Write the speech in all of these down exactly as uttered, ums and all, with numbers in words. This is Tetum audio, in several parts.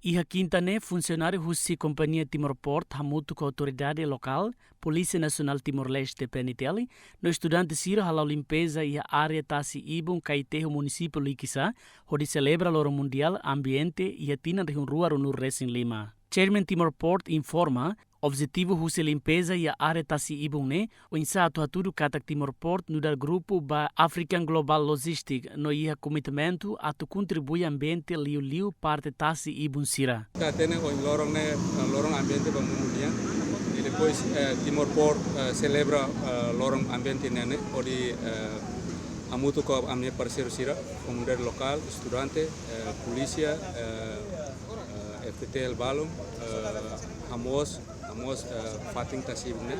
Iha kinta ne'e, funsionáriu husi Kompañia Timor Port hamutuk ho autoridade lokál, Polísia Nasionál Timor-Leste, P N T L, no estudante sira hala'o limpeza iha área tasi ibun Kaiteho, munisípiu Likisá, hodi selebra Loron Mundiál Ambiente iha tinan rihun rua ruanulu resin lima. Chairman Timor Port informa, objetivu husi limpeza iha área tasi ibun ne'e oinsá atu hatudu katak Timor Port nu'udar grupu ba African Global Logistics no iha komitmentu atu kontribui ambiente liuliu parte tasi ibun sira. Ita hatene ohin loron ne'e, eh, loron ambiente ba mundu nian. I depois, eh, Timor Port, eh, selebra, eh, loron ambiente ne'e ne'e, hodi, eh, hamutuk ho ami-nia parseiru sira, komunidade lokál, estudante, eh, polísia, eh, eh, F T T L balun, eh, hamoos, hamoos, eh, fatin tasi ibun ne'e.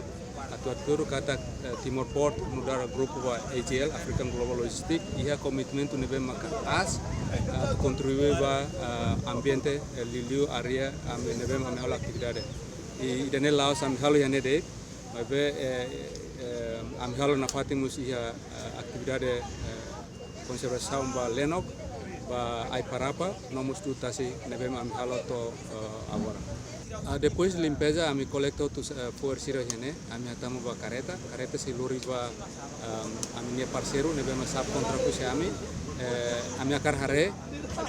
Atu hatudu katak, eh, Timor Port nu'udar grupu ba A G L, African Global Logistics, iha komitmentu ne'ebé maka aas, eh, kontribui ba, eh, ambiente, eh, liuliu área, am-, ne'ebé ami halo atividade. I, ida-ne'e la'ós ami halo iha ne'e de'it, maibé, eh, eh, ami halo nafatin mós iha, eh, atividade, eh, konservasaun ba lenok, ba ai-parapa, no mós tuur tasi ne'ebé ami halo to'o, eh, agora. Ah, depois limpeza, ami kolekta hotu, eh, fo'er sira iha ne'e, ami hatama ba karreta, karreta sei lori ba, ehm, ami-nia parseiru ne'ebé mak subcontract husi ami, eh, ami hakarak haree,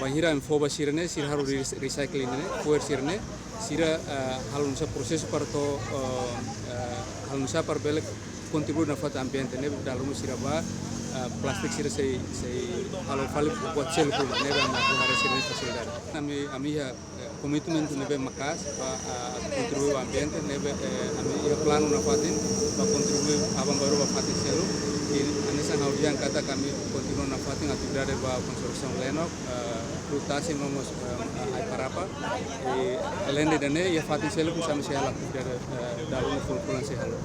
bainhira ami fó ba sira ne'e, sira halo re-, recycling ne'e, fo'er sira ne'e, sira, eh, halo nu'usá prosesu para to'o, eh, eh, halo nu'usá para bele kontribui nafatin ambiente ne'e, dala ruma sira bá, eh, plástiku sira sei, sei halo fali buat seluk ruma, ne'ebé ami hakarak haree sira-nia fasilidade. Ami, ami iha, eh, komitmentu ne'ebé maka'as ba, eh, kontribui ba ambiente, ne'ebé, eh, ami iha planu nafatin ba kontribui aban-bainrua ba fatin seluk. I hanesan ha'u dehan katak ami kontinua nafatin atividade ba konservasaun lenok, eh, tuur tasi no mós, eh, ai-parapa. I aleinde ida-ne'e, iha fatin seluk mós ami sei halo atividade, eh, dala ruma fulan-fulan sei halo.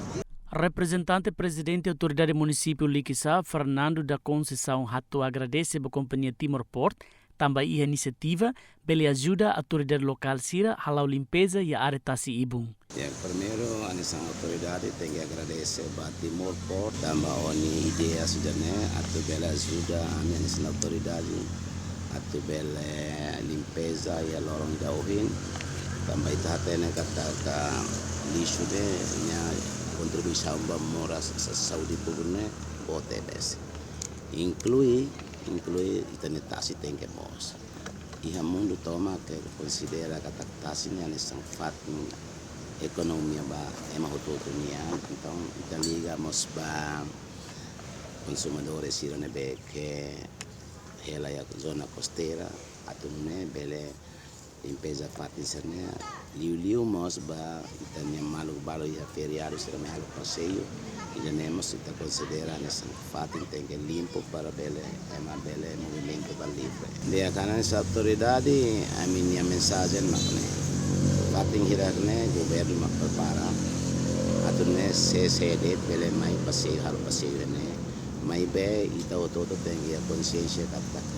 Reprezentante Prezidente Autoridade Munisípiu Likisá, Fernando da Conceição, hato'o agradese ba Kompañia Timor Port, tanba iha inisiativa bele ajuda autoridade lokál sira hala'o limpeza iha área tasi ibun. Ya, primeiru, hanesan autoridade tenke agradese ba Timor Port, tanba ho nia ideia ida-ne'e, atu bele ajuda ami hanesan autoridade, atu bele limpeza iha loron ida ohin, tanba ita hatene katak lixu ne'e nia kontribuisaun ba moras sa-, saúde públiku ne'e boot tebes. Inklui, inklui ita-nia tasi tenke moos. Iha mundu tomak konsidera katak tasi ne'e hanesan fatin ekonomia ba ema hotu-hotu nian. Entaun, ita liga mós ba konsumadór sira ne'ebé ke hela iha zona kosteira, atu nune'e bele limpeza fatin sira-ne'e, liuliu mós ba ita-nia maluk balu iha feriadu sira mai halo paseiu, ida-ne'e mós ita konsidera hanesan fatin tenke limpu para bele, ema bele movimentu ba livre. Di'ak, hanesan autoridade, ami-nia mensajen mak ne'e. Fatin hirak ne'e governu mak prepara, atu nune'e sé-sé de'it bele mai paseiu, halo paseiu ne'e. Maibé ita hotu-hotu tenke iha konsiénsia katak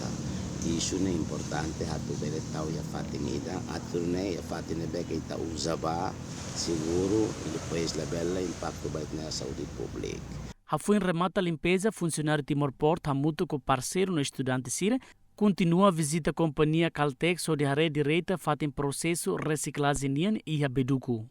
lixu ne'e importante atu bele tau iha fatin ida, atu nune'e iha fatin ne'ebé ke ita uza ba seguru, i depois labele impaktu ba ita-nia saúde públiku. Hafoin remata limpeza, funsionáriu Timor Port hamutuk ho parseiru no estudante sira kontinua vizita kompañia Caltex hodi haree direta fatin prosesu resiklajen nian iha Beduku.